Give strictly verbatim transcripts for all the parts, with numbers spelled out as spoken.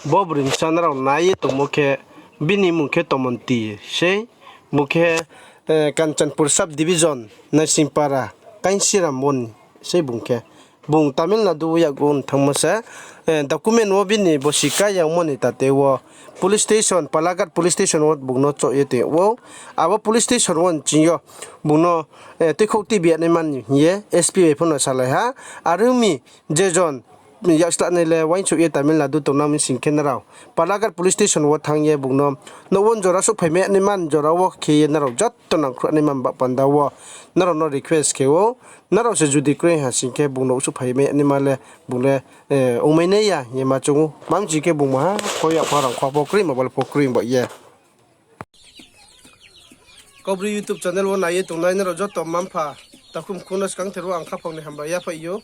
Bo broi bsa nrao nai ye tongmo khe, bini mmung khe Tomonti sei, bung khe, eh, Kanchanpur sub division, Naisingpara, Kainsiram wo ni sei bung khe. Bung Tamil Nadu wo yakgu thanngmo se, eh, document wo bini bosi kaya ongmo ni tate wo police station, Palaighat police station wo bung no choh ye tong ou. Abo police station wo nching yo bung no, eh, tuikhouh tibi ya naima ni hing ye S P bai pho no salai ha. Are ong mi je jon yakslanai le uaingsouh ye Tamil Nadu tongnang mi sing khe nrao Palaighat police station wo thanng ye bung no nouh wo jora souhphai mai ya naima ni jora wo khe ye nrao joto nangkhruh naima ni ba panda wo nrao no request khe ou. Nrao se judi kroi ha sing khe bung nouh souhphai mai ya naima le bung le, eh, ongmai nai ya hing ye ma choung ou. Mamchi khe bung maha kho ya pha rang kho pho kroi, mobile pho kroi ba ye. Kaubru YouTube channel wo nai ye tongnai nrao joto mma-mpha, takhu mkhu no skangther wo ang khaphang ni hambai yaphai ou.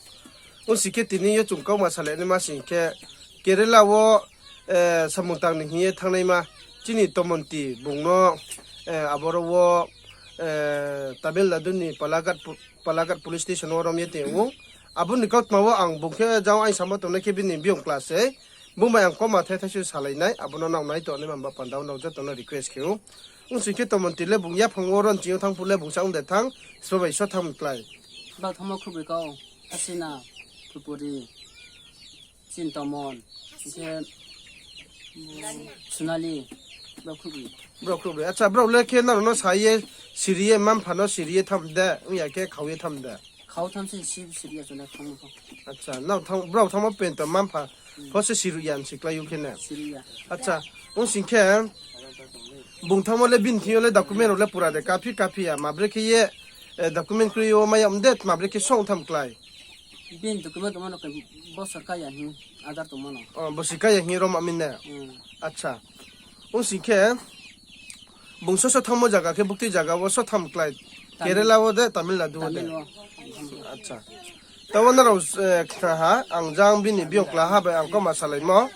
Ongsi khe tini yo chung kauma salai naima sing khe Kerala wo, eh, samung tang ni hing ye thanngnaima chini Tomonti bung no, eh, aboro wo, eh, Tamil Nadu ni Palaighat pu-, Palaighat police station wo rom ye tong ou. Abo ni kautma wo ang bung khe jang aing samo tongnai khe bini biyong kla se. Bung bai ang kauma thai thai se salai nai, abo no nrao nai tongnaima ba panda wo nrao joto no request khe ou. Ongsi khe Tomonti le bung yaphang wo ron ching yo thanng phuh le bung sa ong de thanng, sbo bai so thanng klái. Ba thanngmo khubroi kau, Hasina, Thupuri, Chintamon, hingkhe Sunali, brao khubroi. Brao khubroi. Acha, brao le khe nrao no sa ye, siri ye, mma-mpha no siri ye tham de, ong ya khe khau ye tham de. Khau tham se siri, siri ya chonai thanngmo pho. Acha, nrao thanng, brao thanngmo pento mma-mpha pho se siri ya nsi klái ou khe ne. Siri ya. Acha, ong sing khe, bung thanngmo le bini thing yo le document rao le pura de kaphi kaphi ya, ma bre khe ye, eh, document kroi yo mai ya ong de, ma bre khe song tham klái. Bini document tongmo no khe bosi kaya hing, Aadhaar tongmo no. Oh, bosi kaya hing rom ami ne. Hmm. Acha. Ong sing khe, bung soso thanngmo zaga khe buktui zaga wo so tham klái. Kerala wo de, Tamil Nadu wo de? Tamil wo. Acha. Tabo nrao, eh, khna ha, ang jang bini biyong kla ha bai ang kauma salaimo.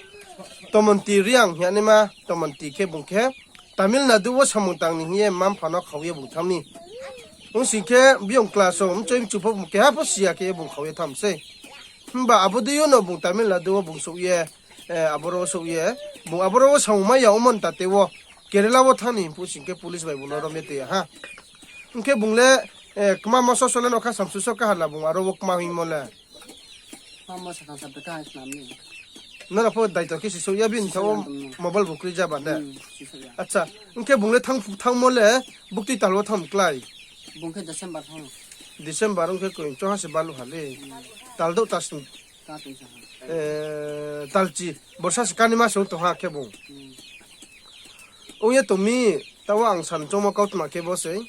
Tomonti Reang hing ye naima, Tomonti khe bung khe Tamil Nadu wo samung tang ni hing ye mma-mpha no khau ye bung thanng mi. Ong sing khe biyong kla so mchoi mchu pho bung keha pho si ya khe ye bung khau ye tham sei. Himba abo dei yo no bung Tamil Nadu wo bung souh ye, eh, aboro wo souh ye, bung aboro wo samung mai ya ongmo ni tate wo, Kerala wo thanng ni hing phuh sing khe police bai bung no rom ye tong ya ha. Ong khe bung le, eh, kma mo soso le no kha samsu so kaha la bung aro wo kma hingmo le. Nrao pho daito khe sisouh ya bini thaoh wo mobile bo kroi jaba ne? Acha, ong khe bung le thanngmo le buktui tal wo thanng klái? December ong khe koi choha se balu ha le. Tal douh tal sni, eh, talchi, borsa se kani ma se ong tong ha khe bung. Ong ye tong mi, tabo ang san choungmo kautma khe bo sei,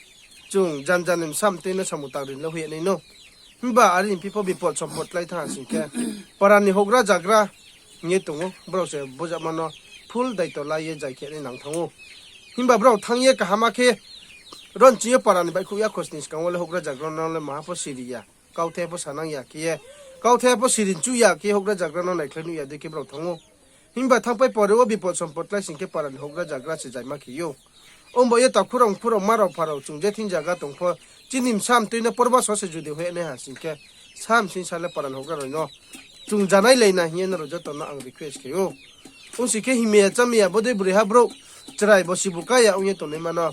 chung jan jan ni bsa mtui no samung tang ri le hoih ya nai no. Himba are hing phi pho bipot sompot klái thanng ha sing khe, para ni houhgra zagra hing ye tong ou, brao se bujama no full daito la ye zai khe nai nang thanng ou. Himba brao thanng ye kaham khe, ron ching yo para ni baihkhouh ya khosning skang wo le houhgra zagra no le maha pho siri ya, kauthai pho sanang ya khe ye, kauthai pho siri chuh ya khe houhgra zagra no naikhlai nuh ya dei khe brao thanng ou. Himba thanngpai pore wo bipot sompot klái sing khe para ni houhgra zagra se zaima khe ou. Ong bo ye takhu rao, mkhu rao, mma rao, mpha rao, chung je thing zaga tong pho, chini bsa mtui no porba so se judi hoih ya nai ha sing khe, sa msing sa le para ni houhgra rao no chung janai lai na hing ye nrao joto no ang request khe ou. Ong sing khe himya chámya bodei broi ha brouh chrai bo sibu kaya ong ye tongnaima no.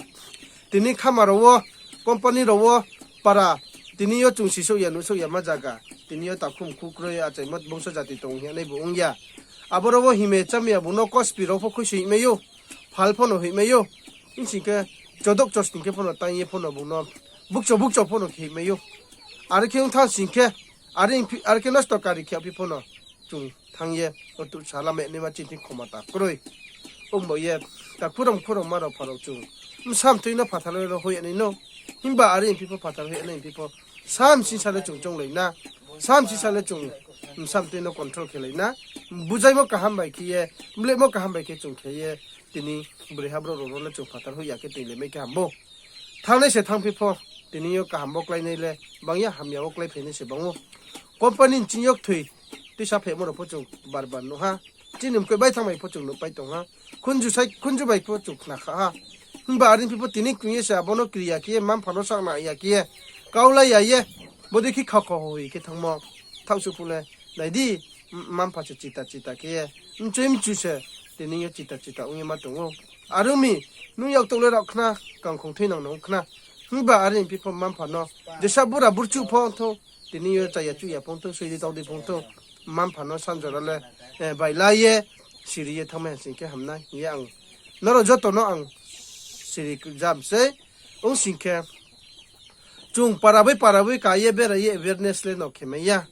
Tini khama rao wo, company rao wo, para, tini yo chung sisouh ya, nuhsouh ya ma zaga, tini yo takhu mkhu kroi achaimo bongso jati tong hing ye nai bo ong ya. Aboro wo himya chámya bung no kospi rao pho khuisoing mai ou, phal pho no hoih mai ou, ong sing khe chodok chosning khe pho no tang ye pho no bung no bukcho bukcho pho no khe hoih mai ou. Are khe ong thanng sing khe, are khe nosto kari khe phi pho no chung thanng ye, otuh sa lama ya naima chini thing khomota kroi. Ong bo ye, takhu rao, mkhu rao, mma rao, mpha rao chung bsa mtui no phathar le hoih ya nai no. Himba are phi pho phathar hoih ya nai phi pho, sa msing sa le chung chounglai na, sa msing sa le chung bsa mtui no control khe lai na. Bujaimo kaham bai khe ye, mlehmo kaham bai khe chung khe ye, tini broi ha brouh rao no le chung phathar hoih ya khe tonglaimai khe ham bo. Thanngnai se thanng phi pho, tini yo kaham bo kláinai le bang ya, hamya wo kláiphai nai se bang ou. Company ni ching yo kthoi tuisa phehmo rao pho chung bar bar nuh ha. Chini mkoih bai thanng bai pho chung nuhpai tong ha. Khunju bai pho chung khna kha ha. Himba are phi pho tini kung ye se abo no kri ya khe ye, mma mpha no sakna ya khe ye, kau la ya ye, bodei khe khakho hoih khe thanngmo. Thaohsuh phuh le, nai di, mma mpha se chita chita khe ye, Mchoi mchu se tini yo chita chita ong ye ma tong ou. Are ong mi, nung yak tong le rao khna, kangkhong thui nang nang khna. Himba are ni phi pho mma-mpha no, jesa bura burchuh pho ong thou, tini yo chaya chuh ya pho ong thou, soi di tau di pho ong thou, mma-mpha no sanjora le, eh, baila ye, siri ye thanngmai ha sing khe hamnai hing ye ang, nrao joto no ang siri jam sei, ong sing khe, chung para bai para bai ka ye bera ye awareness le no khe mai ya.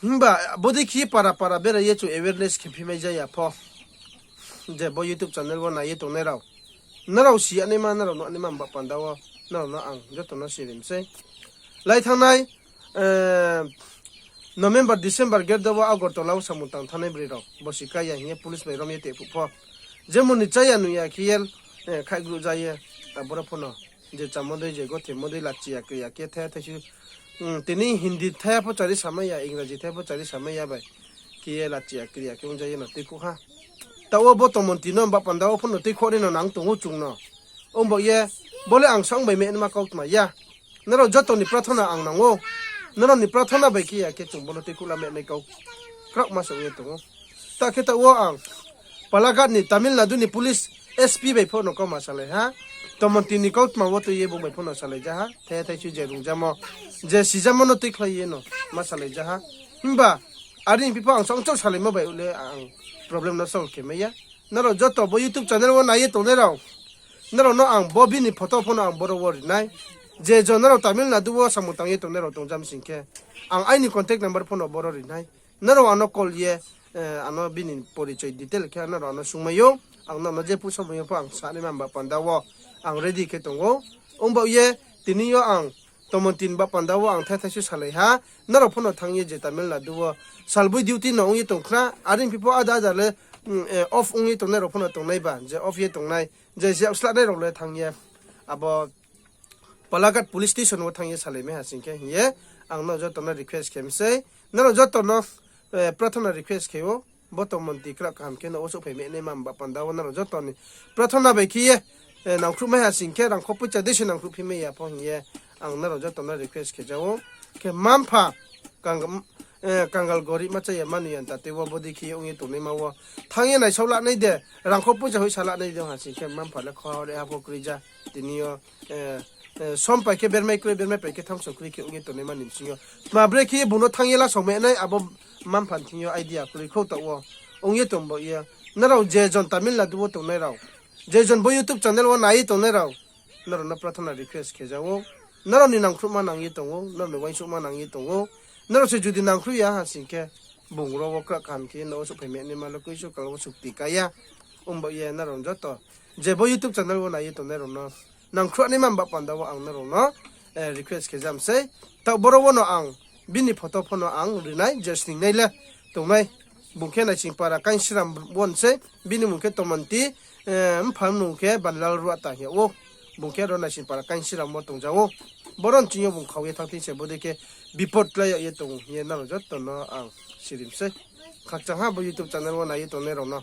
Himba bodei khe para para bera ye chung awareness khe phi mai ja ya pho. Je bo YouTube channel wo nai ye tongnai rao, nrao si ya naima, nrao nuh naima ba panda wo, nrao no ang joto no sirim sei. Lai thanngnai, eh, November, December gerda wo Agartala wo samung tang thanngnai broi rao, bo si ka ya hing ye police bai rom ye tephuh pho. Jemon ni cha ya nung ya khe ye, eh, khaihgruh ja ye, aboro pho no je chamo dei, je gothe mo dei, lachi ya kri ya khe thaiha thaisu, mm, tini Hindi thaiha pho chari samai ya, Ingraji thaiha pho chari samai ya bai khe ye lachi ya kri ya khe ong ja ye no tuikhouh ha. Taoh wo bo tongmonti no ba panda wo pho no tuikhouh ri no nang tong ou chung no. Ong baoh ye, bo le ang saong bai mehnaima kautma ya. Nrao joto ni prathona ang nang ou. Nrao ni prathona bai khe ya khe chung bo no tuikhouh la mehnai kau kraohma se ong ye tong ou. Ta khe taoh wo ang Palakkad ni Tamil Nadu ni police S P bai pho no kauma salai ha. Tongmonti ni kautma wo tui ye bung bai pho no salai ja ha. Thaiha thaisu je rungjamo, je sijamo no tuikhlai ye no ma salai ja ha. Himba are ni phi pho ang saong chouh salaimo bai le ang problem no solve khe mai ya. Nrao joto bo YouTube channel wo nai ye tongnai rao, nrao no ang bo bini photo pho no ang boro wo ri nai. Je jon nrao Tamil Nadu wo samung tang ye tongnai rao tong jam sing khe, ang aini contact number pho no boro ri nai. Nrao ano call ye, eh, ano bini porichoi detail khe nrao ano sungmai ou. Ang nrao no je phuh somoi yo pho ang sa naima ba panda wo ang ready khe tong ou. Ong baoh ye, tini yo ang tongmonti ni ba panda wo ang thaiha thaisu salai ha. Nrao pho no thanng ye je Tamil Nadu wo salboi duty no ong ye tong khna, are ni phi pho ada ada le, mm, eh, off ong ye tongnai rao pho no tongnai ba, je off ye tongnai, je je slahnai rao le thanng ye abo Palakkad police station wo thanng ye salai mai ha sing khe hing ye ang nrao joto no request khe mi sei. Nrao joto no, eh, prathona request khe ou. Bo tongmonti kraoh kaham khe no wo souhphai mehnaima ba panda wo nrao joto ni prathona bai khe ye, eh, nangkhruh mai ha sing khe, rangkho poicha dei se nangkhruh phi mai ya pho hing ye ang nrao joto no request khe ja ou. Khe mma-mpha kang-, eh, kangal gorib ma cha ya manu yan ta tei wo bodei khe ye ong ye tongnaima wo thanng ye naisao lanai de, rangkho poicha hoihsa lanai de ha sing khe mma-mpha le khoha re ha pho kroi ja. Tini yo, eh, eh, som pai khe bermai kroi, bermai pai khe thamso kroi khe ong ye tongnaima ni bsing yo tma bre khe ye bung no thanng ye lasao mai nai, abo mma-mpha ni thing yo idea kroi khou taoh wo. Ong ye tong baoh ye, nrao je jon Tamil Nadu wo tongnai rao, je jon bo YouTube channel wo nai ye tongnai rao, nrao no prathona request khe ja ou. Nrao ni nangkhruhma nang ye tong ou, nrao ni uaingsouhma nang ye tong ou. Nrao se judi nangkhruh ya ha sing khe, bung ro wo kraoh kaham khe ye no wo souhphai mehnaima le kuisu kal wo sukti ka ya. Ong baoh ye nrao joto je bo YouTube channel wo nai ye tongnai rao no nangkhruh naima ba panda wo ang nrao no, eh, request khe jam sei. Taoh boro wo no ang bini photo pho no ang ri nai, je sningnai le tongnai. Bung khe Naisingpara Kainsiram wo sei, bini mung khe Tomonti, eh, mpha mung khe Banlal Ruata hing yag ou. Bung khe ro Naisingpara Kainsiram wo tong ja ou. Boro ni ching yo bung khau ye thanng thing se bodei khe bipot klái yag ye tong ye nrao joto no ang sirim sei. Khakchang ha bo YouTube channel wo nai ye tongnai rao no.